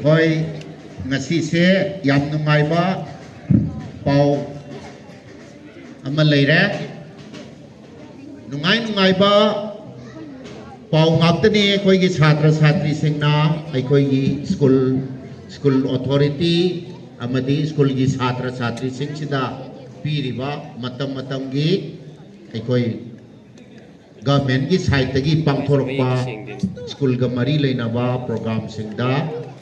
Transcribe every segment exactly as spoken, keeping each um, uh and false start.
ꯍꯣꯏ, ꯉꯁꯤꯁꯦ ꯌꯥꯝ ꯅꯨꯡꯉꯥꯏꯕ ꯄꯥꯎ ꯑꯃ ꯂꯩꯔꯦ꯫ ꯅꯨꯡꯉꯥꯏ ꯅꯨꯡꯉꯥꯏꯕ ꯄꯥꯎ ꯉꯥꯛꯇꯅꯤ꯫ ꯑꯩꯈꯣꯏꯒꯤ ꯁꯥꯇ꯭ꯔ ꯁꯥꯇ꯭ꯔꯤꯁꯤꯡꯅ ꯑꯩꯈꯣꯏꯒꯤ ꯁ꯭ꯀꯨꯜ, ꯁ꯭ꯀꯨꯜ ꯑꯣꯊꯣꯔꯤꯇꯤ ꯑꯃꯗꯤ ꯁ꯭ꯀꯨꯜꯒꯤ ꯁꯥꯇ꯭ꯔ ꯁꯥꯇ꯭ꯔꯤꯁꯤꯡꯁꯤꯗ ꯄꯤꯔꯤꯕ ꯃꯇꯝ ꯃꯇꯝꯒꯤ ꯑꯩꯈꯣꯏ ꯒꯚꯔꯟꯃꯦꯟꯠꯀꯤ ꯁꯥꯏꯠꯇꯒꯤ ꯄꯥꯡꯊꯣꯔꯛꯄ ꯁ꯭ꯀꯨꯜꯒ ꯃꯔꯤ ꯂꯩꯅꯕ ꯄ꯭ꯔꯣꯒ꯭ꯔꯥꯝꯁꯤꯡꯗ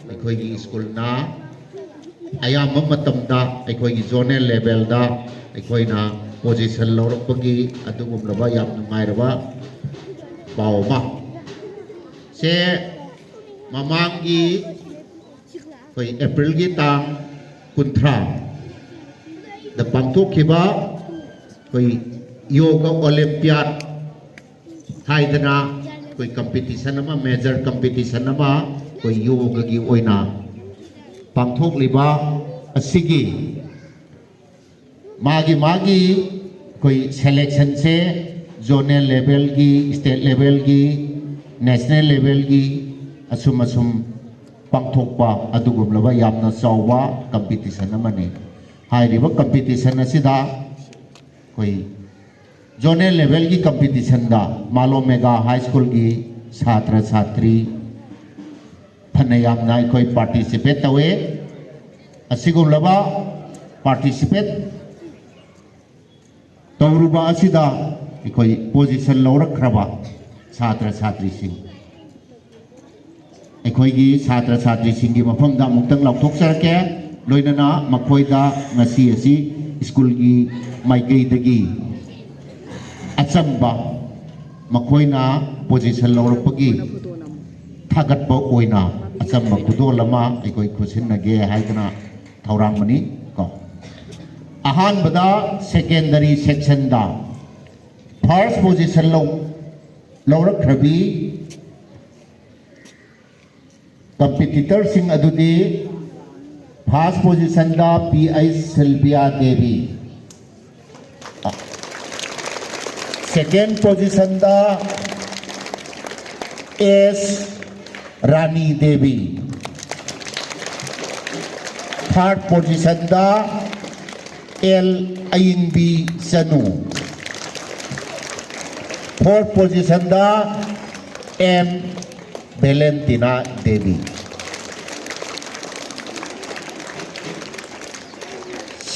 ꯑꯩꯈꯣꯏꯒꯤ ꯁ꯭ꯀꯨꯜꯅ ꯑꯌꯥꯝꯕ ꯃꯇꯝꯗ ꯑꯩꯈꯣꯏꯒꯤ ꯖꯣꯅꯦꯜ ꯂꯦꯚꯦꯜꯗ ꯑꯩꯈꯣꯏꯅ ꯄꯣꯖꯤꯁꯟ ꯂꯧꯔꯛꯄꯒꯤ ꯑꯗꯨꯒꯨꯝꯂꯕ ꯌꯥꯝ ꯅꯨꯡꯉꯥꯏꯔꯕ ꯄꯥꯎ ꯑꯃ꯫ ꯁꯦ ꯃꯃꯥꯡꯒꯤ ꯑꯩꯈꯣꯏ ꯑꯦꯄ꯭ꯔꯤꯜꯒꯤ ꯇꯥꯡ ꯀꯨꯟꯊ꯭ꯔꯥꯗ ꯄꯥꯡꯊꯣꯛꯈꯤꯕ ꯑꯩꯈꯣꯏ ꯌꯣꯒ ꯑꯣꯂꯦꯝꯄꯤꯌꯥꯠ ꯍꯥꯏꯗꯅ ꯑꯩꯈꯣꯏ ꯀꯝꯄꯤꯇꯤꯁꯟ ꯑꯃ, ꯃꯦꯖꯔ ꯀꯝꯄꯤꯇꯤꯁꯟ ꯑꯃ ꯑꯩꯈꯣꯏ ꯌꯣꯒꯒꯤ ꯑꯣꯏꯅ ꯄꯥꯡꯊꯣꯛꯂꯤꯕ ꯑꯁꯤꯒꯤ ꯃꯥꯒꯤ ꯃꯥꯒꯤ ꯑꯩꯈꯣꯏ ꯁꯦꯂꯦꯛꯁꯟꯁꯦ ꯖꯣꯅꯦꯜ ꯂꯦꯚꯦꯜꯒꯤ, ꯁ꯭ꯇꯦꯠ ꯂꯦꯚꯦꯜꯒꯤ, ꯅꯦꯁꯅꯦꯜ ꯂꯦꯚꯦꯜꯒꯤ ꯑꯁꯨꯝ ꯑꯁꯨꯝ ꯄꯥꯡꯊꯣꯛꯄ ꯑꯗꯨꯒꯨꯝꯂꯕ ꯌꯥꯝꯅ ꯆꯥꯎꯕ ꯀꯝꯄꯤꯇꯤꯁꯟ ꯑꯃꯅꯤ꯫ ꯍꯥꯏꯔꯤꯕ ꯀꯝꯄꯤꯇꯤꯁꯟ ꯑꯁꯤꯗ ꯑꯩꯈꯣꯏ ꯖꯣꯅꯦꯜ ꯂꯦꯚꯦꯜꯒꯤ ꯀꯝꯄꯤꯇꯤꯁꯟꯗ ꯃꯥꯂꯣꯝ ꯃꯦꯒꯥ ꯍꯥꯏ ꯁ꯭ꯀꯨꯜꯒꯤ ꯁꯥꯇ꯭ꯔ ꯁꯥꯇ꯭ꯔꯤ ꯐꯅ ꯌꯥꯝꯅ ꯑꯩꯈꯣꯏ ꯄꯥꯔꯇꯤꯁꯤꯄꯦꯠ ꯇꯧꯋꯦ꯫ ꯑꯁꯤꯒꯨꯝꯂꯕ ꯄꯥꯔꯇꯤꯁꯤꯄꯦꯠ ꯇꯧꯔꯨꯕ ꯑꯁꯤꯗ ꯑꯩꯈꯣꯏ ꯄꯣꯖꯤꯁꯟ ꯂꯧꯔꯛꯈ꯭ꯔꯕ ꯁꯥꯇ꯭ꯔ ꯁꯥꯇ꯭ꯔꯤꯁꯤꯡ, ꯑꯩꯈꯣꯏꯒꯤ ꯁꯥꯇ꯭ꯔ ꯁꯥꯇ꯭ꯔꯤꯁꯤꯡꯒꯤ ꯃꯐꯝꯗ ꯑꯃꯨꯛꯇꯪ ꯂꯥꯎꯊꯣꯛꯆꯔꯛꯀꯦ꯫ ꯂꯣꯏꯅꯅ ꯃꯈꯣꯏꯗ ꯉꯁꯤ ꯑꯁꯤ ꯁ꯭ꯀꯨꯜꯒꯤ ꯃꯥꯏꯀꯩꯗꯒꯤ ꯑꯆꯝꯕ, ꯃꯈꯣꯏꯅ ꯄꯣꯖꯤꯁꯟ ꯂꯧꯔꯛꯄꯒꯤ ꯊꯥꯒꯠꯄ ꯑꯣꯏꯅ ꯑꯆꯝꯕ ꯈꯨꯗꯣꯜ ꯑꯃ ꯑꯩꯈꯣꯏ ꯈꯨꯠꯁꯤꯟꯅꯒꯦ ꯍꯥꯏꯗꯅ ꯊꯧꯔꯥꯡꯕꯅꯤ ꯀꯣ꯫ ꯑꯍꯥꯟꯕꯗ ꯁꯦꯀꯦꯟꯗꯔꯤ ꯁꯦꯛꯁꯟꯗ ꯐꯥꯔꯁ ꯄꯣꯖꯤꯁꯟ ꯂꯧ ꯂꯧꯔꯛꯈ꯭ꯔꯕꯤ ꯀꯝꯄꯤꯇꯤꯇꯔꯁꯤꯡ ꯑꯗꯨꯗꯤ, ꯐꯥꯔꯁ ꯄꯣꯖꯤꯁꯟꯗ P H Silvia Devi, second ꯄꯣꯖꯤꯁꯟꯗ ꯑꯦꯁ ꯔꯥꯅꯤ ꯗꯦꯕꯤ, Third positionꯗ L ꯑꯌꯤꯡꯕꯤ ꯆꯅꯨ꯫ Fourth positionꯗ M Valentina Devi.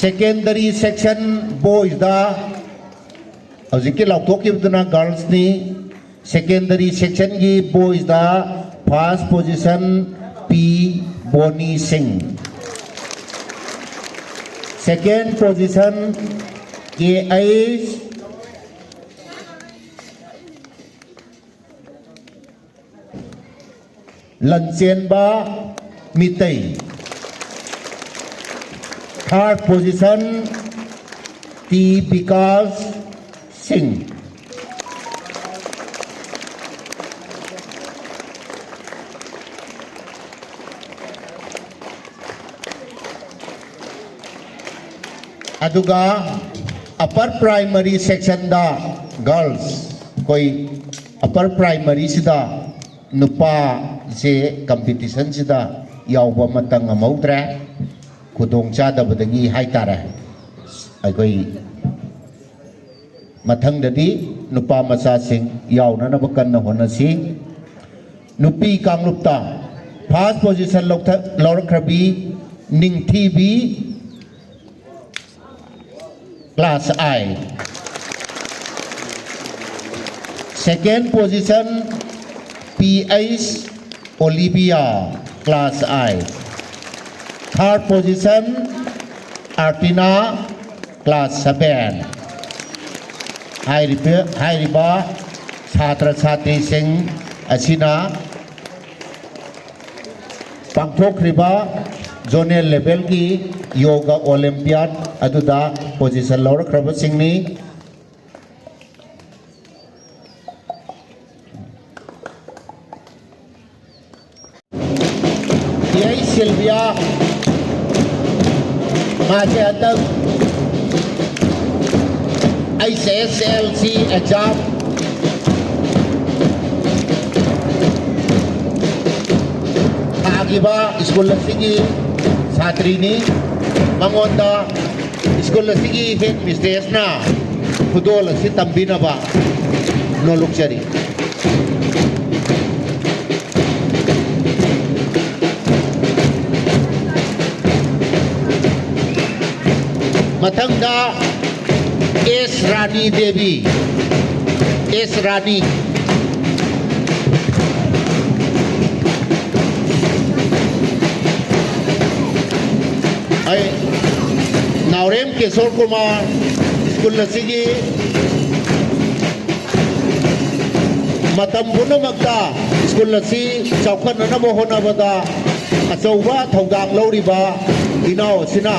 Secondary section boysꯗ ꯍꯧꯖꯤꯛꯀꯤ ꯂꯥꯎꯊꯣꯛꯈꯤꯕꯗꯨꯅ girlsꯅꯤ꯫ Secondary sectionꯒꯤ boysꯗ first position P ꯕꯣꯅꯤ ꯁꯤꯡ꯫ Second position K H ꯂꯟꯆꯦꯟꯕ Meitei. Third position T Vikas ꯁꯤꯡ꯫ ꯑꯗꯨꯒ upper primary sectionꯗ girls, ꯑꯩꯈꯣꯏ upper primaryꯁꯤꯗ ꯅꯨꯄꯥꯁꯦ competitionꯁꯤꯗ ꯌꯥꯎꯕ ꯑꯃꯠꯇ ꯉꯝꯍꯧꯗ꯭ꯔꯦ, ꯈꯨꯗꯣꯡ ꯆꯥꯗꯕꯗꯒꯤ ꯍꯥꯏꯇꯥꯔꯦ꯫ ꯑꯩꯈꯣꯏ ꯃꯊꯪꯗꯗꯤ ꯅꯨꯄꯥ ꯃꯆꯥꯁꯤꯡ ꯌꯥꯎꯅꯅꯕ ꯀꯟꯅ ꯍꯣꯠꯅꯁꯤ꯫ ꯅꯨꯄꯤ ꯀꯥꯡꯂꯨꯞꯇ first position ꯂꯧꯊ-, ꯂꯧꯔꯛꯈ꯭ꯔꯕꯤ ꯅꯤꯡꯊꯤꯕꯤ, class I꯫ Second position P H Olivia, class I꯫ Third position Artina, class seven꯫ ꯍꯥꯏꯔꯤꯕ, ꯍꯥꯏꯔꯤꯕ ꯁꯥꯇ꯭ꯔ ꯁꯥꯇ꯭ꯔꯤꯁꯤꯡ ꯑꯁꯤꯅ ꯄꯥꯡꯊꯣꯛꯈ꯭ꯔꯤꯕ zonal levelꯒꯤ yoga Olympiad ꯑꯗꯨꯗ position ꯂꯧꯔꯛꯈ꯭ꯔꯕꯁꯤꯡꯅꯤ꯫ ꯄꯤ ꯑꯩꯆ ꯁꯤꯜꯚꯤꯌꯥ, ꯃꯥꯁꯦ ꯍꯟꯗꯛ H S L C exam ꯊꯥꯈꯤꯕ ꯁ꯭ꯀꯨꯜ ꯑꯁꯤꯒꯤ ꯁꯥꯇ꯭ꯔꯤꯅꯤ꯫ ꯃꯉꯣꯟꯗ ꯁ꯭ꯀꯨꯜ ꯑꯁꯤꯒꯤ ꯍꯦꯗ ꯃꯤꯁꯇ꯭ꯔꯦꯁꯅ ꯈꯨꯗꯣꯜ ꯑꯁꯤ ꯇꯝꯕꯤꯅꯕ ꯅꯣꯂꯨꯛꯆꯔꯤ꯫ ꯃꯊꯪꯗ ꯑꯦꯁ ꯔꯥꯅꯤ ꯗꯦꯕꯤ, ꯑꯦꯁ ꯔꯥꯅꯤ꯫ ꯑꯩ ꯅꯥꯎꯔꯦꯝ ꯀꯤꯁꯣꯔ ꯀꯨꯃꯥꯔ, ꯁ꯭ꯀꯨꯜ ꯑꯁꯤꯒꯤ ꯃꯇꯝ ꯄꯨꯝꯅꯃꯛꯇ ꯁ꯭ꯀꯨꯜ ꯑꯁꯤ ꯆꯥꯎꯈꯠꯅꯅꯕ ꯍꯣꯠꯅꯕꯗ ꯑꯆꯧꯕ ꯊꯧꯗꯥꯡ ꯂꯧꯔꯤꯕ ꯏꯅꯥꯎ ꯑꯁꯤꯅ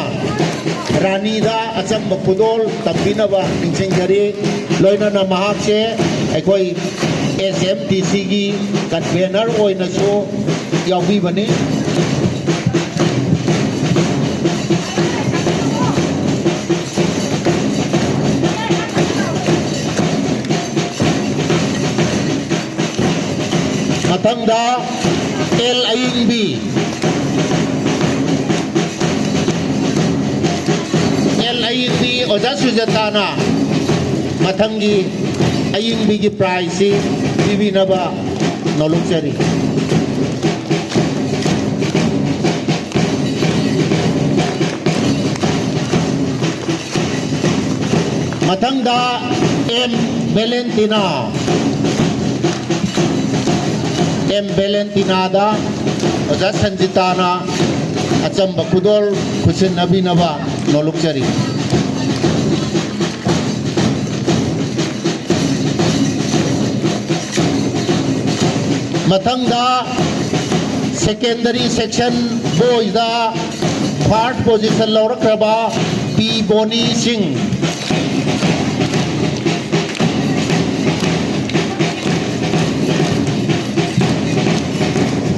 ꯔꯥꯅꯤꯗ ꯑꯆꯝꯕ ꯈꯨꯗꯣꯜ ꯇꯝꯕꯤꯅꯕ ꯅꯤꯡꯁꯤꯡꯖꯔꯤ꯫ ꯂꯣꯏꯅꯅ ꯃꯍꯥꯛꯁꯦ ꯑꯩꯈꯣꯏ ꯑꯦꯁ ꯑꯦꯝ ꯗꯤ ꯁꯤꯒꯤ ꯀꯟꯚꯦꯅꯔ ꯑꯣꯏꯅꯁꯨ ꯌꯥꯎꯕꯤꯕꯅꯤ꯫ ꯃꯊꯪꯗ ꯑꯦꯜ ꯑꯌꯤꯡꯕꯤ, ꯑꯦꯜ ꯑꯌꯤꯡꯕꯤ ꯑꯣꯖꯥ ꯁꯨꯖꯥꯇꯥꯅ ꯃꯊꯪꯒꯤ ꯑꯌꯤꯡꯕꯤꯒꯤ ꯄ꯭ꯔꯥꯏꯖꯁꯤ ꯄꯤꯕꯤꯅꯕ ꯅꯣꯂꯨꯛꯆꯔꯤ꯫ ꯃꯊꯪꯗ ꯑꯦꯝ ꯚꯦꯂꯦꯟꯇꯤꯅꯥ, ꯑꯦꯝ ꯚꯦꯂꯦꯟꯇꯤꯅꯥꯗ ꯑꯣꯖꯥ ꯁꯟꯖꯤꯇꯥꯅ ꯑꯆꯝꯕ ꯈꯨꯗꯣꯜ ꯈꯨꯠꯁꯤꯟꯅꯕꯤꯅꯕ ꯅꯣꯂꯨꯛꯆꯔꯤ꯫ ꯃꯊꯪꯗ ꯁꯦꯀꯦꯟꯗꯔꯤ ꯁꯦꯛꯁꯟ ꯕꯣꯏꯁꯇ ꯐꯥꯔꯁ ꯄꯣꯖꯤꯁꯟ ꯂꯧꯔꯛꯈ꯭ꯔꯕ ꯄꯤ ꯕꯣꯅꯤ ꯁꯤꯡ꯫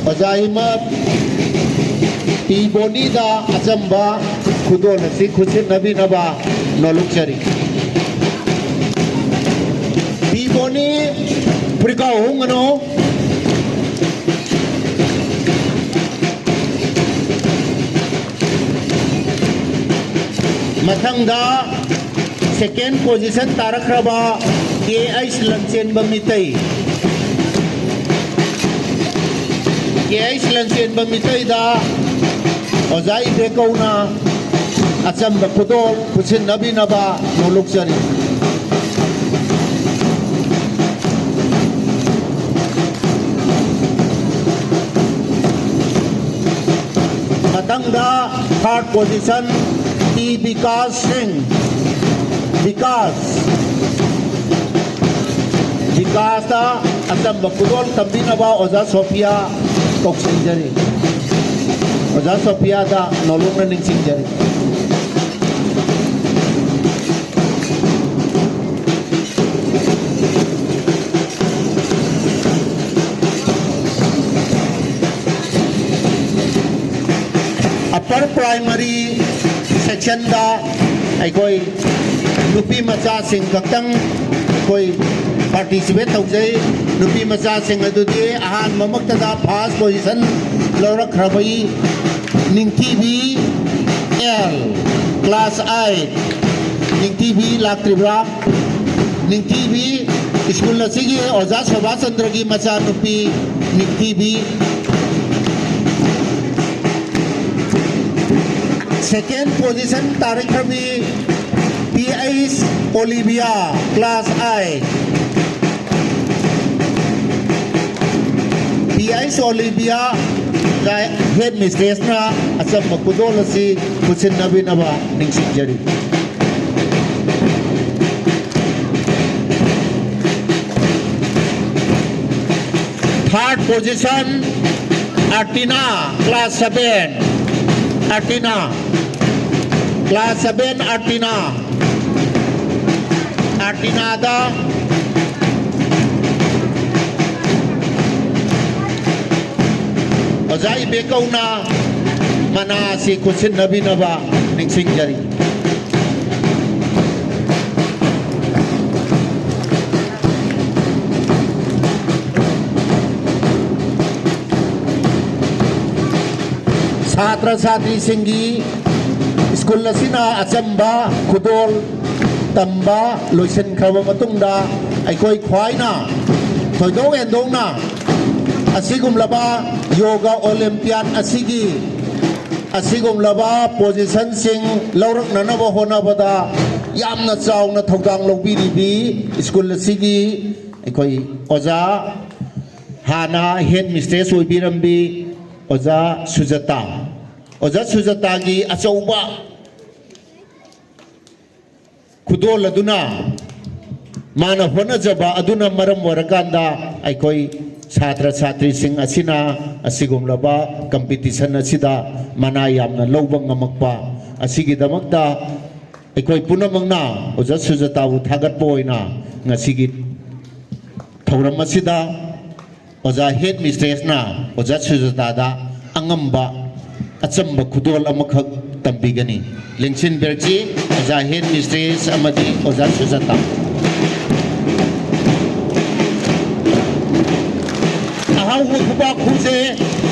ꯑꯣꯖꯥ ꯏꯃꯠ ꯄꯤ ꯕꯣꯅꯤꯗ ꯑꯆꯝꯕ ꯈꯨꯗꯣꯜ ꯑꯁꯤ ꯈꯨꯠꯁꯤꯟꯅꯕꯤꯅꯕ ꯅꯣꯂꯨꯛꯆꯔꯤ꯫ ꯄꯤ ꯕꯣꯅꯤ, ꯐꯨꯔꯤꯠꯈꯥꯎ ꯍꯣꯡꯒꯅꯨ꯫ ꯃꯊꯪꯗ second position ꯇꯥꯔꯛꯈ꯭ꯔꯕ ꯀꯦ ꯑꯩꯆ ꯂꯟꯆꯦꯟꯕ ꯃꯤꯇꯩ, ꯀꯦ ꯑꯩꯆ ꯂꯟꯆꯦꯟꯕ ꯃꯤꯇꯩꯗ ꯑꯣꯖꯥ ꯏꯕꯦꯀꯧꯅ ꯑꯆꯝꯕ ꯈꯨꯗꯣꯜ ꯈꯨꯠꯁꯤꯟꯅꯕꯤꯅꯕ ꯅꯣꯂꯨꯛꯆꯔꯤ꯫ ꯃꯊꯪꯗ third position ꯇꯤ ꯕꯤꯀꯥꯁ ꯁꯤꯡ, ꯕꯤꯀꯥꯁ, ꯕꯤꯀꯥꯁꯇ ꯑꯆꯝꯕ ꯈꯨꯗꯣꯜ ꯇꯝꯕꯤꯅꯕ ꯑꯣꯖꯥ ꯁꯣꯐꯤꯌꯥ ꯀꯧꯁꯤꯟꯖꯔꯤ꯫ ꯑꯣꯖꯥ ꯁꯣꯐꯤꯌꯥꯗ ꯅꯣꯂꯨꯛꯅ ꯅꯤꯡꯁꯤꯡꯖꯔꯤ꯫ Upper primary sectionꯗ ꯑꯩꯈꯣꯏ ꯅꯨꯄꯤ ꯃꯆꯥꯁꯤꯡ ꯈꯛꯇꯪ ꯑꯩꯈꯣꯏ participate ꯇꯧꯖꯩ꯫ ꯅꯨꯄꯤ ꯃꯆꯥꯁꯤꯡ ꯑꯗꯨꯗꯤ ꯑꯍꯥꯟꯕꯃꯛꯇꯗ first position ꯂꯧꯔꯛꯈ꯭ꯔꯕꯤ Ningthibi L, class eight꯫ Ningthibi ꯂꯥꯛꯇ꯭ꯔꯤꯕ꯭ꯔꯥ? ꯅꯤꯡꯊꯤꯕꯤ, ꯁ꯭ꯀꯨꯜ ꯑꯁꯤꯒꯤ ꯑꯣꯖꯥ ꯁꯣꯚꯥꯆꯟꯗ꯭ꯔꯒꯤ ꯃꯆꯥꯅꯨꯄꯤ ꯅꯤꯡꯊꯤꯕꯤ꯫ Second position ꯇꯥꯔꯛꯈ꯭ꯔꯕꯤ P H Olivia, class eight꯫ P H Olivia head mistressꯅ ꯑꯆꯝꯕ ꯈꯨꯗꯣꯜ ꯑꯁꯤ ꯈꯨꯠꯁꯤꯟꯅꯕꯤꯅꯕ ꯅꯤꯡꯁꯤꯡꯖꯔꯤ꯫ Third position, Artina, class seven. Artina, class seven, Artina꯫ Artinaꯗ ꯑꯣꯖꯥ ꯏꯕꯦꯀꯧꯅ ꯃꯅꯥ ꯑꯁꯤ ꯈꯨꯠꯁꯤꯟꯅꯕꯤꯅꯕ ꯅꯤꯡꯁꯤꯡꯖꯔꯤ꯫ ꯁꯥꯇ꯭ꯔ ꯁꯥꯇ꯭ꯔꯤꯁꯤꯡꯒꯤ ꯁ꯭ꯀꯨꯜ ꯑꯁꯤꯅ ꯑꯆꯝꯕ ꯈꯨꯗꯣꯜ ꯇꯝꯕ ꯂꯣꯏꯁꯤꯟꯈ꯭ꯔꯕ ꯃꯇꯨꯡꯗ, ꯑꯩꯈꯣꯏ ꯈ꯭ꯋꯥꯏꯅ ꯊꯣꯏꯗꯣꯛ ꯍꯦꯟꯗꯣꯛꯅ ꯑꯁꯤꯒꯨꯝꯂꯕ ꯌꯣꯒ ꯑꯣꯂꯤꯝꯄꯤꯌꯥꯠ ꯑꯁꯤꯒꯤ ꯑꯁꯤꯒꯨꯝꯂꯕ ꯄꯣꯖꯤꯁꯟꯁꯤꯡ ꯂꯧꯔꯛꯅꯅꯕ ꯍꯣꯠꯅꯕꯗ ꯌꯥꯝꯅ ꯆꯥꯎꯅ ꯊꯧꯗꯥꯡ ꯂꯧꯕꯤꯔꯤꯕꯤ ꯁ꯭ꯀꯨꯜ ꯑꯁꯤꯒꯤ ꯑꯩꯈꯣꯏ ꯑꯣꯖꯥ, ꯍꯥꯟꯅ ꯍꯦꯗ ꯃꯤꯁꯇ꯭ꯔꯦꯁ ꯑꯣꯏꯕꯤꯔꯝꯕꯤ ꯑꯣꯖꯥ ꯁꯨꯖꯇꯥ, ꯑꯣꯖꯥ ꯁꯨꯖꯇꯥꯒꯤ ꯑꯆꯧꯕ ꯈꯨꯗꯣꯜ ꯑꯗꯨꯅ, ꯃꯥꯅ ꯍꯣꯠꯅꯖꯕ ꯑꯗꯨꯅ ꯃꯔꯝ ꯑꯣꯏꯔꯀꯥꯟꯗ ꯑꯩꯈꯣꯏ ꯁꯥꯇ꯭ꯔ ꯁꯥꯇ꯭ꯔꯤꯁꯤꯡ ꯑꯁꯤꯅ ꯑꯁꯤꯒꯨꯝꯂꯕ ꯀꯝꯄꯤꯇꯤꯁꯟ ꯑꯁꯤꯗ ꯃꯅꯥ ꯌꯥꯝꯅ ꯂꯧꯕ ꯉꯝꯃꯛꯄ ꯑꯁꯤꯒꯤꯗꯃꯛꯇ ꯑꯩꯈꯣꯏ ꯄꯨꯝꯅꯃꯛꯅ ꯑꯣꯖꯥ ꯁꯨꯖꯇꯥꯕꯨ ꯊꯥꯒꯠꯄ ꯑꯣꯏꯅ ꯉꯁꯤꯒꯤ ꯊꯧꯔꯝ ꯑꯁꯤꯗ ꯑꯣꯖꯥ ꯍꯦꯗ ꯃꯤꯁꯇ꯭ꯔꯦꯁꯅ ꯑꯣꯖꯥ ꯁꯨꯖꯇꯥꯗ ꯑꯉꯝꯕ ꯑꯆꯝꯕ ꯈꯨꯗꯣꯜ ꯑꯃꯈꯛ ꯇꯝꯕꯤꯒꯅꯤ꯫ ꯂꯦꯡꯁꯤꯟꯕꯤꯔꯛꯁꯤ ꯑꯣꯖꯥ ꯍꯦꯗ ꯃꯤꯁꯇ꯭ꯔꯦꯁ ꯑꯃꯗꯤ ꯑꯣꯖꯥ ꯁꯨꯖꯇꯥ꯫ ꯑꯍꯥꯎꯕ ꯈꯨꯕꯥꯛ ꯈꯨꯁꯦ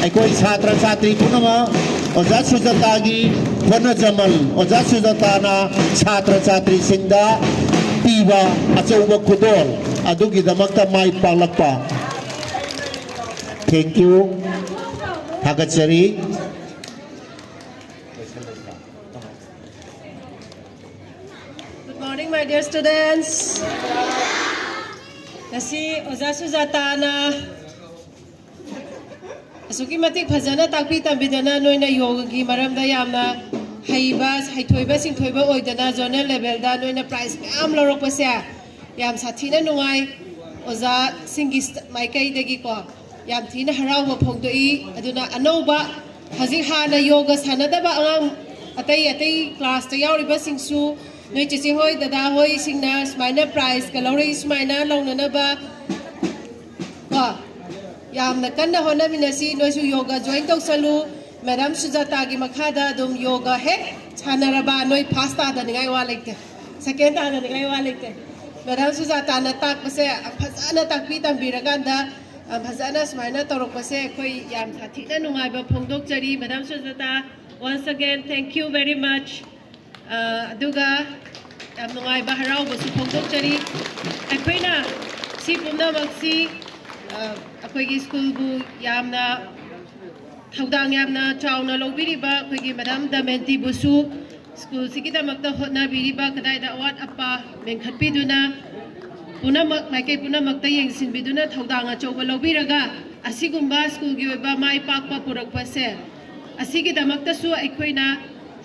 ꯑꯩꯈꯣꯏ ꯁꯥꯇ꯭ꯔ ꯁꯥꯇ꯭ꯔꯤ ꯄꯨꯝꯅꯃꯛ ꯑꯣꯖꯥ ꯁꯨꯖꯇꯥꯒꯤ ꯍꯣꯠꯅꯖꯃꯜ, ꯑꯣꯖꯥ ꯁꯨꯖꯇꯥꯅ ꯁꯥꯇ꯭ꯔ ꯁꯥꯇ꯭ꯔꯤꯁꯤꯡꯗ ꯄꯤꯕ ꯑꯆꯧꯕ ꯈꯨꯗꯣꯜ ꯑꯗꯨꯒꯤꯗꯃꯛꯇ ꯃꯥꯏ ꯄꯥꯛꯂꯛꯄ꯫ Thank you꯫ ꯊꯥꯒꯠꯆꯔꯤ꯫ Good morning, my dear students. ꯉꯁꯤ ꯑꯣꯖꯥ ꯁꯨꯖꯥꯇꯥꯅ ꯑꯁꯨꯛꯀꯤ ꯃꯇꯤꯛ ꯐꯖꯅ ꯇꯥꯛꯄꯤ ꯇꯝꯕꯤꯗꯅ, ꯅꯣꯏꯅ ꯌꯣꯒꯒꯤ ꯃꯔꯝꯗ ꯌꯥꯝꯅ ꯍꯩꯕ, ꯍꯩꯊꯣꯏꯕ ꯁꯤꯡꯊꯣꯏꯕ ꯑꯣꯏꯗꯅ, ꯖꯣꯅꯦꯜ ꯂꯦꯚꯦꯜꯗ ꯅꯣꯏꯅ ꯄ꯭ꯔꯥꯏꯖ ꯃꯌꯥꯝ ꯂꯧꯔꯛꯄꯁꯦ ꯌꯥꯝ ꯁꯥꯊꯤꯅ ꯅꯨꯡꯉꯥꯏ꯫ ꯑꯣꯖꯥꯁꯤꯡꯒꯤ ꯃꯥꯏꯀꯩꯗꯒꯤꯀꯣ ꯌꯥꯝ ꯊꯤꯅ ꯍꯔꯥꯎꯕ ꯐꯣꯡꯗꯣꯛꯏ꯫ ꯑꯗꯨꯅ ꯑꯅꯧꯕ, ꯍꯧꯖꯤꯛ ꯍꯥꯟꯅ ꯌꯣꯒ ꯁꯥꯟꯅꯗꯕ ꯑꯉꯥꯡ, ꯑꯇꯩ ꯑꯇꯩ ꯀ꯭ꯂꯥꯁꯇ ꯌꯥꯎꯔꯤꯕꯁꯤꯡꯁꯨ, ꯅꯣꯏ ꯆꯦꯆꯦ ꯍꯣꯏ, ꯗꯗꯥ ꯍꯣꯏꯁꯤꯡꯅ ꯁꯨꯃꯥꯏꯅ ꯄ꯭ꯔꯥꯏꯖꯀ ꯂꯧꯔꯛꯏ, ꯁꯨꯃꯥꯏꯅ ꯂꯧꯅꯅꯕ ꯀꯣ ꯌꯥꯝꯅ ꯀꯟꯅ ꯍꯣꯠꯅꯃꯤꯟꯅꯁꯤ꯫ ꯅꯣꯏꯁꯨ ꯌꯣꯒ ꯖꯣꯏꯟ ꯇꯧꯁꯜꯂꯨ꯫ ꯃꯦꯗꯥꯝ ꯁꯨꯖꯥꯇꯥꯒꯤ ꯃꯈꯥꯗ ꯑꯗꯨꯝ ꯌꯣꯒ ꯍꯦꯛ ꯁꯥꯟꯅꯔꯕ, ꯅꯣꯏ ꯐꯥꯔꯁ ꯇꯥꯗꯅꯤꯡꯉꯥꯏ ꯋꯥ ꯂꯩꯇꯦ, ꯁꯦꯀꯦꯟ ꯇꯥꯗꯅꯤꯡꯉꯥꯏ ꯋꯥ ꯂꯩꯇꯦ꯫ ꯃꯦꯗꯥꯝ ꯁꯨꯖꯥꯇꯥꯅ ꯇꯥꯛꯄꯁꯦ ꯐꯖꯅ ꯇꯥꯛꯄꯤ ꯇꯝꯕꯤꯔꯀꯥꯟꯗ, ꯐꯖꯅ ꯁꯨꯃꯥꯏꯅ ꯇꯧꯔꯛꯄꯁꯦ ꯑꯩꯈꯣꯏ ꯌꯥꯝ ꯁꯥꯊꯤꯅ ꯅꯨꯡꯉꯥꯏꯕ ꯐꯣꯡꯗꯣꯛꯆꯔꯤ꯫ Madam Sujata, Once again, thank you very much. ꯑ, ꯑꯗꯨꯒ ꯌꯥꯝ ꯅꯨꯡꯉꯥꯏꯕ ꯍꯔꯥꯎꯕꯁꯨ ꯐꯣꯡꯗꯣꯛꯆꯔꯤ꯫ ꯑꯩꯈꯣꯏꯅ ꯁꯤ ꯄꯨꯝꯅꯃꯛꯁꯤ, ꯑ, ꯑꯩꯈꯣꯏꯒꯤ ꯁ꯭ꯀꯨꯜꯕꯨ ꯌꯥꯝꯅ ꯊꯧꯗꯥꯡ ꯌꯥꯝꯅ ꯆꯥꯎꯅ ꯂꯧꯕꯤꯔꯤꯕ ꯑꯩꯈꯣꯏꯒꯤ ꯃꯦꯗꯥꯝ ꯗꯃꯦꯟꯇꯤꯕꯨꯁꯨ, ꯁ꯭ꯀꯨꯜꯁꯤꯒꯤꯗꯃꯛꯇ ꯍꯣꯠꯅꯕꯤꯔꯤꯕ, ꯀꯗꯥꯏꯗ ꯑꯋꯥꯠ ꯑꯄꯥ ꯃꯦꯟꯈꯠꯄꯤꯗꯨꯅ, ꯄꯨꯝꯅꯃꯛ, ꯃꯥꯏꯀꯩ ꯄꯨꯝꯅꯃꯛꯇ ꯌꯦꯡꯁꯤꯟꯕꯤꯗꯨꯅ ꯊꯧꯗꯥꯡ ꯑꯆꯧꯕ ꯂꯧꯕꯤꯔꯒ ꯑꯁꯤꯒꯨꯝꯕ ꯁ꯭ꯀꯨꯜꯒꯤ ꯑꯣꯏꯕ ꯃꯥꯏ ꯄꯥꯛꯄ ꯄꯨꯔꯛꯄꯁꯦ, ꯑꯁꯤꯒꯤꯗꯃꯛꯇꯁꯨ ꯑꯩꯈꯣꯏꯅ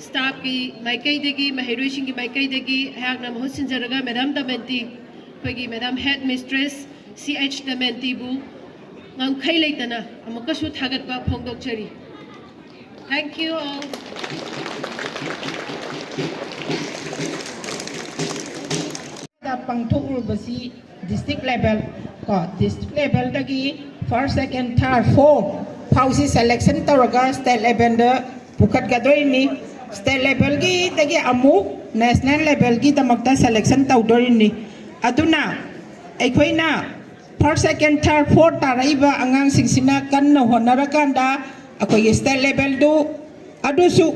ꯁ꯭ꯇꯥꯐꯀꯤ ꯃꯥꯏꯀꯩꯗꯒꯤ, ꯃꯍꯩꯔꯣꯏꯁꯤꯡꯒꯤ ꯃꯥꯏꯀꯩꯗꯒꯤ ꯑꯩꯍꯥꯛꯅ ꯃꯍꯨꯠ ꯁꯤꯟꯖꯔꯒ ꯃꯦꯗꯥꯝ ꯗꯃꯦꯟꯇꯤ, ꯑꯩꯈꯣꯏꯒꯤ ꯃꯦꯗꯥꯝ ꯍꯦꯗ ꯃꯤꯁꯇ꯭ꯔꯦꯁ ꯁꯤ ꯑꯩꯆ ꯗꯃꯦꯟꯇꯤꯕꯨ ꯉꯝꯈꯩ ꯂꯩꯇꯅ ꯑꯃꯨꯛꯀꯁꯨ ꯊꯥꯒꯠꯄ ꯐꯣꯡꯗꯣꯛꯆꯔꯤ꯫ Thank you all. The ꯄꯥꯡꯊꯣꯛꯂꯨꯕꯁꯤ district level, ꯀꯣ, district levelꯗꯒꯤ first, second, third, four ꯐꯥꯎꯁꯤ selection ꯇꯧꯔꯒ state levelꯗ ꯄꯨꯈꯠꯀꯗꯣꯏꯅꯤ꯫ State levelꯒꯤꯗꯒꯤ ꯑꯃꯨꯛ national levelꯒꯤꯗꯃꯛꯇ selection ꯇꯧꯗꯣꯏꯅꯤ꯫ ꯑꯗꯨꯅ ꯑꯩꯈꯣꯏꯅ first, second, third, fourth ꯇꯥꯔꯛꯏꯕ ꯑꯉꯥꯡꯁꯤꯡꯁꯤꯅ ꯀꯟꯅ ꯍꯣꯠꯅꯔꯀꯥꯟꯗ ꯑꯩꯈꯣꯏꯒꯤ state levelꯗꯨ ꯑꯗꯨꯁꯨ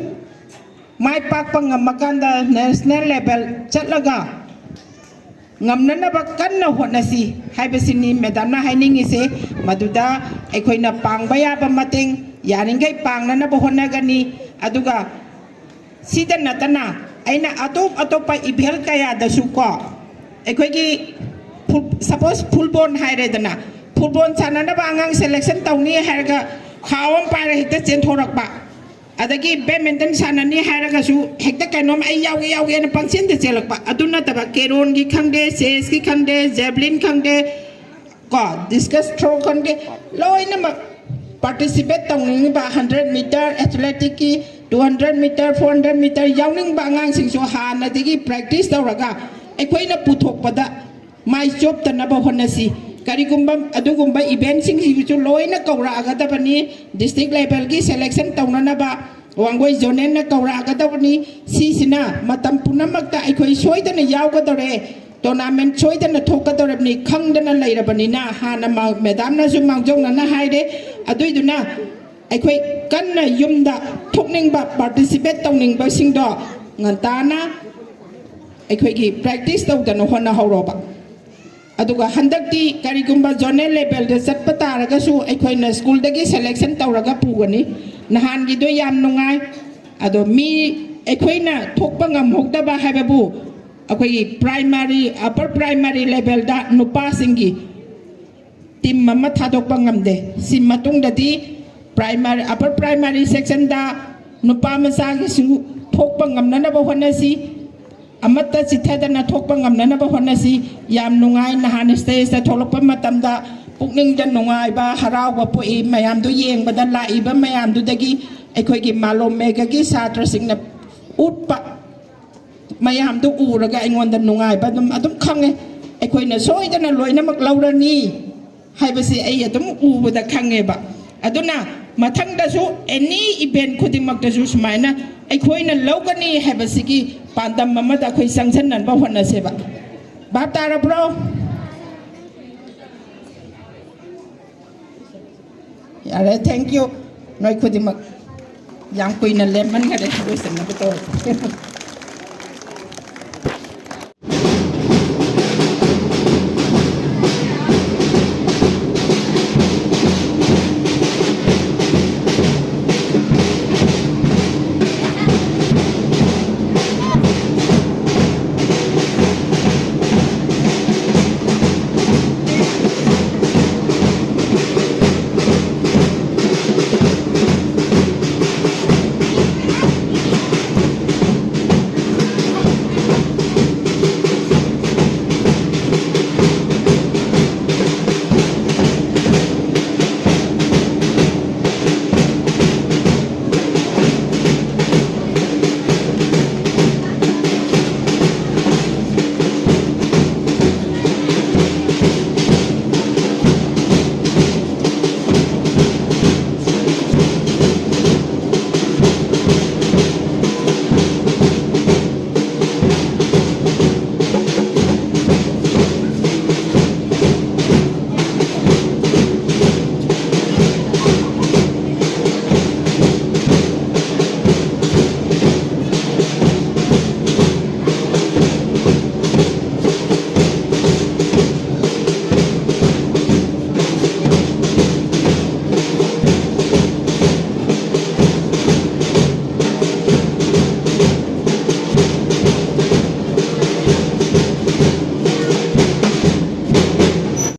ꯃꯥꯏ ꯄꯥꯛꯄ ꯉꯝꯃꯀꯥꯟꯗ national level ꯆꯠꯂꯒ ꯉꯝꯅꯅꯕ ꯀꯟꯅ ꯍꯣꯠꯅꯁꯤ ꯍꯥꯏꯕꯁꯤꯅꯤ ꯃꯦꯗꯥꯝꯅ ꯍꯥꯏꯅꯤꯡꯉꯤꯁꯦ꯫ ꯃꯗꯨꯗ ꯑꯩꯈꯣꯏꯅ ꯄꯥꯡꯕ ꯌꯥꯕ ꯃꯇꯦꯡ ꯌꯥꯔꯤꯈꯩ ꯄꯥꯡꯅꯅꯕ ꯍꯣꯠꯅꯒꯅꯤ꯫ ꯑꯗꯨꯒ ꯁꯤꯗ ꯅꯠꯇꯅ ꯑꯩꯅ ꯑꯇꯣꯞ ꯑꯇꯣꯞꯄ event ꯀꯌꯥꯗꯁꯨ ꯀꯣ, ꯑꯩꯈꯣꯏꯒꯤ ꯐꯨ-, suppose football ꯍꯥꯏꯔꯦꯗꯅ, football ꯁꯥꯟꯅꯅꯕ ꯑꯉꯥꯡ selection ꯇꯧꯅꯤ ꯍꯥꯏꯔꯒ ꯈꯥꯎ ꯑꯃ ꯄꯥꯏꯔ ꯍꯦꯛꯇ ꯆꯦꯟꯊꯣꯔꯛꯄ, ꯑꯗꯒꯤ badminton ꯁꯥꯟꯅꯅꯤ ꯍꯥꯏꯔꯒꯁꯨ ꯍꯦꯛꯇ ꯀꯩꯅꯣꯝ ꯑꯩ ꯌꯥꯎꯒꯦ ꯌꯥꯎꯒꯦꯅ ꯄꯪꯆꯦꯟꯗ ꯆꯦꯜꯂꯛꯄ꯫ ꯑꯗꯨ ꯅꯠꯇꯕ carrom ꯒꯤ ꯈꯪꯗꯦ, chess ꯀꯤ ꯈꯪꯗꯦ, javelin ꯈꯪꯗꯦ, ꯀꯣ, discus throw ꯈꯪꯗꯦ, ꯂꯣꯏꯅꯃꯛ participate ꯇꯧꯅꯤꯡꯉꯤꯕ, hundred meter athletic ꯀꯤ, two hundred meter, four hundred meter ꯌꯥꯎꯅꯤꯡꯕ ꯑꯉꯥꯡꯁꯤꯡꯁꯨ ꯍꯥꯟꯅꯗꯒꯤ practice ꯇꯧꯔꯒ ꯑꯩꯈꯣꯏꯅ ꯄꯨꯊꯣꯛꯄꯗ ꯃꯥꯏ ꯆꯣꯞꯇꯅꯕ ꯍꯣꯠꯅꯁꯤ꯫ ꯀꯔꯤꯒꯨꯝꯕ ꯑꯗꯨꯒꯨꯝꯕ event ꯁꯤꯡꯁꯤꯁꯨ ꯂꯣꯏꯅ ꯀꯧꯔꯛꯑꯒꯗꯕꯅꯤ꯫ District level ꯒꯤ selection ꯇꯧꯅꯅꯕ ꯋꯥꯡꯒꯣꯏ zonal ꯅ ꯀꯧꯔꯛꯑꯒꯗꯕꯅꯤ꯫ ꯁꯤꯁꯤꯅ ꯃꯇꯝ ꯄꯨꯝꯅꯃꯛꯇ ꯑꯩꯈꯣꯏ ꯁꯣꯏꯗꯅ ꯌꯥꯎꯒꯗꯧꯔꯦ, tournament ꯁꯣꯏꯗꯅ ꯊꯣꯛꯀꯗꯧꯔꯕꯅꯤ ꯈꯪꯗꯅ ꯂꯩꯔꯕꯅꯤꯅ ꯍꯥꯟꯅ ꯃꯥ-, ꯃꯦꯗꯥꯝꯅꯁꯨ ꯃꯥꯡꯖꯧꯅꯅ ꯍꯥꯏꯔꯦ꯫ ꯑꯗꯨꯏꯗꯨꯅ ꯑꯩꯈꯣꯏ ꯀꯟꯅ ꯌꯨꯝꯗ ꯊꯣꯛꯅꯤꯡꯕ, ꯄꯥꯔꯇꯤꯁꯤꯄꯦꯠ ꯇꯧꯅꯤꯡꯕꯁꯤꯡꯗꯣ ꯉꯟꯇꯥꯅ ꯑꯩꯈꯣꯏꯒꯤ ꯄ꯭ꯔꯦꯛꯇꯤꯁ ꯇꯧꯗꯅ ꯍꯣꯠꯅꯍꯧꯔꯣꯕ꯫ ꯑꯗꯨꯒ ꯍꯟꯗꯛꯇꯤ ꯀꯔꯤꯒꯨꯝꯕ ꯖꯣꯅꯦꯜ ꯂꯦꯚꯦꯜꯗ ꯆꯠꯄ ꯇꯥꯔꯒꯁꯨ ꯑꯩꯈꯣꯏꯅ ꯁ꯭ꯀꯨꯜꯗꯒꯤ ꯁꯦꯂꯦꯛꯁꯟ ꯇꯧꯔꯒ ꯄꯨꯒꯅꯤ꯫ ꯅꯍꯥꯟꯒꯤꯗꯣ ꯌꯥꯝ ꯅꯨꯡꯉꯥꯏ꯫ ꯑꯗꯣ ꯃꯤ ꯑꯩꯈꯣꯏꯅ ꯊꯣꯛꯄ ꯉꯝꯍꯧꯗꯕ ꯍꯥꯏꯕꯕꯨ ꯑꯩꯈꯣꯏꯒꯤ ꯄ꯭ꯔꯥꯏꯃꯥꯔꯤ, ꯑꯄꯔ ꯄ꯭ꯔꯥꯏꯃꯥꯔꯤ ꯂꯦꯚꯦꯜꯗ ꯅꯨꯄꯥꯁꯤꯡꯒꯤ ꯇꯤꯝ ꯑꯃ ꯊꯥꯗꯣꯛꯄ ꯉꯝꯗꯦ꯫ ꯁꯤ ꯃꯇꯨꯡꯗꯗꯤ ꯄ꯭ꯔꯥꯏꯃꯥꯔꯤ, ꯑꯄꯔ ꯄ꯭ꯔꯥꯏꯃꯥꯔꯤ ꯁꯦꯛꯁꯟꯗ ꯅꯨꯄꯥ ꯃꯆꯥꯒꯤꯁꯨ ꯊꯣꯛꯄ ꯉꯝꯅꯅꯕ ꯍꯣꯠꯅꯁꯤ꯫ ꯑꯃꯠꯇ ꯆꯤꯠꯊꯗꯅ ꯊꯣꯛꯄ ꯉꯝꯅꯅꯕ ꯍꯣꯠꯅꯁꯤ꯫ ꯌꯥꯝ ꯅꯨꯡꯉꯥꯏ ꯅꯍꯥꯟ ꯁ꯭ꯇꯦꯖꯇ ꯊꯣꯛꯂꯛꯄ ꯃꯇꯝꯗ ꯄꯨꯛꯅꯤꯡꯗ ꯅꯨꯡꯉꯥꯏꯕ, ꯍꯔꯥꯎꯕ ꯄꯣꯛꯏ꯫ ꯃꯌꯥꯝꯗꯨ ꯌꯦꯡꯕꯗ ꯂꯥꯛꯏꯕ ꯃꯌꯥꯝꯗꯨꯗꯒꯤ ꯑꯩꯈꯣꯏꯒꯤ ꯃꯥꯂꯣꯝ ꯃꯦꯘꯒꯤ ꯁꯥꯇ꯭ꯔꯁꯤꯡꯅ ꯎꯠꯄ ꯃꯌꯥꯝꯗꯨ ꯎꯔꯒ ꯑꯩꯉꯣꯟꯗ ꯅꯨꯡꯉꯥꯏꯕ ꯑꯗꯨꯝ, ꯑꯗꯨꯝ ꯈꯪꯉꯦ꯫ ꯑꯩꯈꯣꯏꯅ ꯁꯣꯏꯗꯅ ꯂꯣꯏꯅꯃꯛ ꯂꯧꯔꯅꯤ ꯍꯥꯏꯕꯁꯤ ꯑꯩ ꯑꯗꯨꯝ ꯎꯕꯗ ꯈꯪꯉꯦꯕ꯫ ꯑꯗꯨꯅ ꯃꯊꯪꯗꯁꯨ ꯑꯦꯅꯤ ꯏꯚꯦꯟ ꯈꯨꯗꯤꯡꯃꯛꯇꯁꯨ ꯁꯨꯃꯥꯏꯅ ꯑꯩꯈꯣꯏꯅ ꯂꯧꯒꯅꯤ ꯍꯥꯏꯕꯁꯤꯒꯤ ꯄꯥꯟꯗꯝ ꯑꯃꯗ ꯑꯩꯈꯣꯏ ꯆꯪꯁꯤꯟꯅꯕ ꯍꯣꯠꯅꯁꯦꯕ꯫ ꯚꯥꯞ ꯇꯥꯔꯕ꯭ꯔꯣ? ꯌꯥꯔꯦ, thank you꯫ ꯅꯣꯏ ꯈꯨꯗꯤꯡꯃꯛ ꯌꯥꯝ ꯀꯨꯏꯅ ꯂꯦꯞꯃꯟꯈꯔꯦ, ꯂꯣꯏꯁꯤꯟꯅꯕ ꯇꯧꯔꯁꯤ꯫